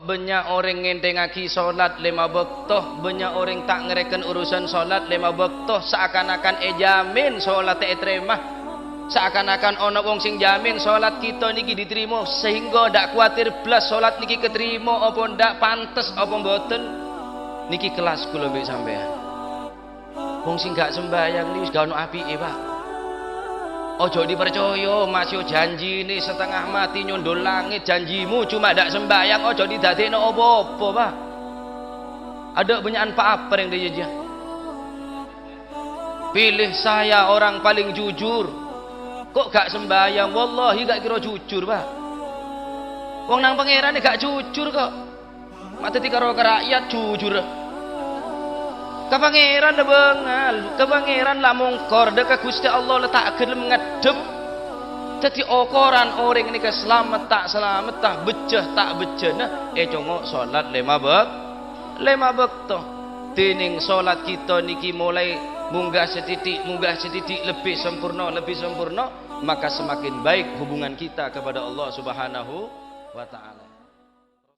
Banyak orang ngentengaki salat 5 waktu, banyak orang tak ngereken urusan salat 5 waktu, seakan-akan jamin salat terima. Seakan-akan ono wong sing jamin salat kita niki diterima sehingga ndak kuatir blas salat niki keterima apa ndak, pantes apa mboten. Niki kelas kula mbek sampean. Wong sing gak sembahyang niki wis gak ono apike, Pak. Ojo dipercaya, masih janji ini setengah mati nyundul langit janjimu cuma ndak sembahyang, ojo didadekno apa-apa, Pak. Ada banyakan Pak apa yang dia. Pilih saya orang paling jujur. Kok gak sembahyang? Wallahi gak kira jujur, Pak. Wong nang pangeran gak jujur kok. Mati karo rakyat jujur. Ke pangeran dah bengal, ke pangeran lah mungkor, dek ke Gusti Allah letak gelem ngedep. Dadi okoran orang ini ke selamat tak selamat tak bejeh tak bejeh nah congok salat 5 waktu. Dening salat kita niki mulai munggah setitik lebih sempurna, maka semakin baik hubungan kita kepada Allah Subhanahu wa taala.